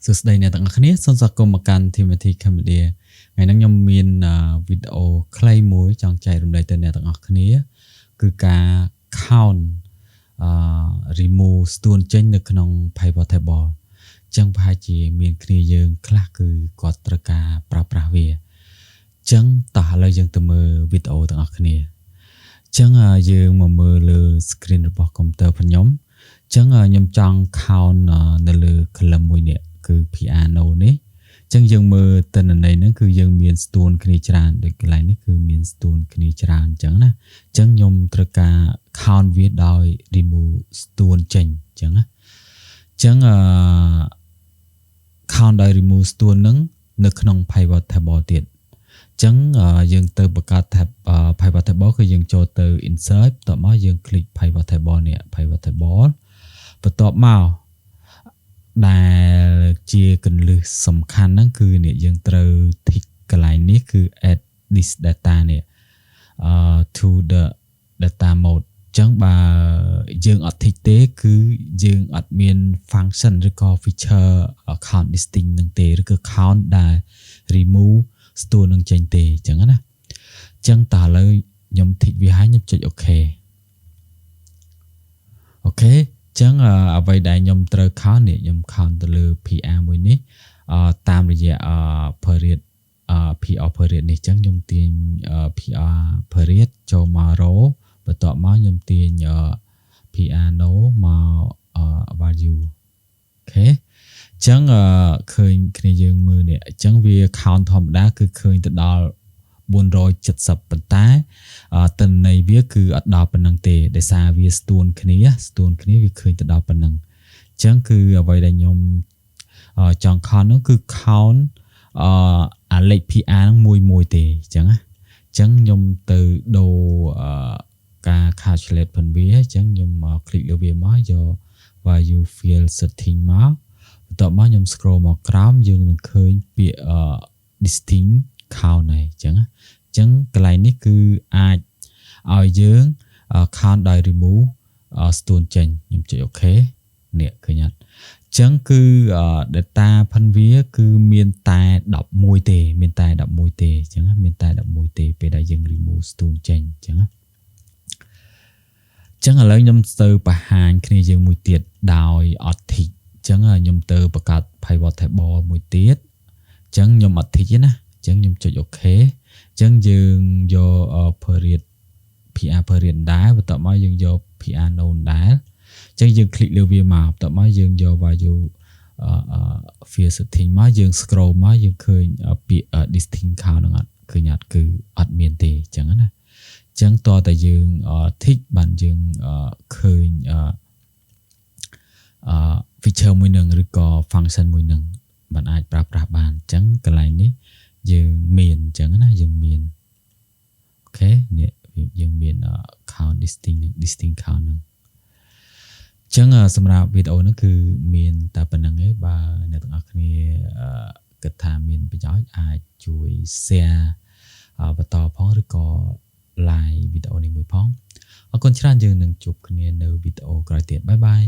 សួស្តីអ្នកទាំងអស់គ្នាសូមស្វាគមន៍មកកាន់ Timothy Cambodia ថ្ងៃនេះខ្ញុំមានវីដេអូខ្លីមួយចង់ចែករំលែកទៅអ្នកទាំងអស់គ្នា គឺការ count remove ស្ទួនចេញនៅក្នុង pivot table អញ្ចឹងប្រហែលជាមានគ្នាយើងខ្លះគឺគាត់ត្រូវការប្រើប្រាស់វាអញ្ចឹងតោះឥឡូវយើងទៅមើលវីដេអូទាំងអស់គ្នាអញ្ចឹងយើងមកមើលលើ screen របស់ computer របស់ខ្ញុំអញ្ចឹងខ្ញុំចង់ count នៅលើ column មួយនេះគឺ PR no នេះអញ្ចឹងយើងមើលទិន្នន័យហ្នឹងគឺយើងមានស្ទួនគ្នាច្រើនដូចកន្លែងនេះគឺមានស្ទួនគ្នាច្រើនអញ្ចឹងណាអញ្ចឹងខ្ញុំត្រូវការ count វាដោយ remove ស្ទួនចេញអញ្ចឹងណាអញ្ចឹងអឺ count ដោយ remove ស្ទួនហ្នឹងនៅក្នុង pivot table ទៀតអញ្ចឹងយើងទៅបង្កើត tab pivot table គឺយើងចូលទៅ insert បន្ទាប់មកយើង click pivot table នេះ pivot table បន្ទាប់មកដែលជាកលឹះសំខាន់ហ្នឹងគឺនេះយើងត្រូវ tick កន្លែងនេះគឺ add this data នេះto the data mode ចឹងបើយើងអត់ tick ទេគឺយើងអត់មាន function ឬក៏ feature count distinct នឹងទេឬក៏ count ដែល remove ស្ទួននឹងចេញទេអញ្ចឹងណាអញ្ចឹងតើឥឡូវខ្ញុំ tick វាហើយខ្ញុំចុច OK OK ចឹងអ្វីដែលខ្ញុំត្រូវ count នេះខ្ញុំ count ទៅលើ PR មួយនេះតាមរយៈ period PR period នេះចឹងខ្ញុំទាញ PR period ចូលមក row បន្ទាប់មកខ្ញុំទាញ PR no មក value OK ចឹងឃើញគ្នាយើងមើលនេះអញ្ចឹងវា count ធម្មតាគឺឃើញទៅដល់470ប៉ុន្តែទិន្នន័យវាគឺអត់ដល់ប៉ុណ្ណឹងទេដោយសារវាស្ទួនគ្នាស្ទួនគ្នាវាឃើញទៅដល់ប៉ុណ្ណឹងអញ្ចឹងគឺអ្វីដែលខ្ញុំ ចង់ count នោះគឺ count អាលេខ PR ហ្នឹងមួយមួយទេអញ្ចឹងណាអញ្ចឹងខ្ញុំទៅដូរអឺការ calculate ផងវាអញ្ចឹងខ្ញុំ click លើវាមកយក value field setting មកបន្ទាប់មកខ្ញុំ scroll មកក្រោមយើងនឹងឃើញពាក្យ distinct count ហើយអញ្ចឹងអញ្ចឹងកន្លែងនេះគឺអាចឲ្យយើង count ដោយ remove ស្ទួនចេញខ្ញុំចុច OK នេះឃើញអត់អញ្ចឹងគឺ data ផិនវាគឺមានតែ11ទេមានតែ11ទេអញ្ចឹងមានតែ11ទេពេលដែលយើង remove ស្ទួនចេញអញ្ចឹងអញ្ចឹងឥឡូវខ្ញុំទៅបង្ហាញគ្នាយើងមួយទៀតដោយអត់ tick អញ្ចឹងខ្ញុំទៅបង្កើត pivot table មួយទៀតអញ្ចឹងខ្ញុំអត់ tick ទេណាអញ្ចឹងខ្ញុំចុច OK អញ្ចឹងយើងយក period PR period ដែរបន្ទាប់មកយើងយក PR no ដែរអញ្ចឹងយើង click លើវាមកបន្ទាប់មកយើងយក value field setting មកយើង scroll មកយើងឃើញពាក្យ distinct count ហ្នឹងអត់ឃើញអត់គឺអត់មានទេអញ្ចឹងណាអញ្ចឹងតើតែយើង tick បានយើងឃើញអឺ feature មួយនឹងឬក៏ function មួយនឹងបានអាចប្រើប្រាស់បានអញ្ចឹងកន្លែងនេះយើងមានអញ្ចឹងណាយើងមាន OK នេះយើងមាន count distinct នឹង distinct count នឹងអញ្ចឹងសម្រាប់វីដេអូនេះគឺមានតែប៉ុណ្ណឹងឯងបើអ្នកទាំងអស់គ្នាគិតថាមានប្រយោជន៍អាចជួយ share បន្តផងឬក៏ like វីដេអូនេះមួយផងអរគុណច្រើនយើងនឹងជួបគ្នានៅវីដេអូក្រោយទៀត bye bye.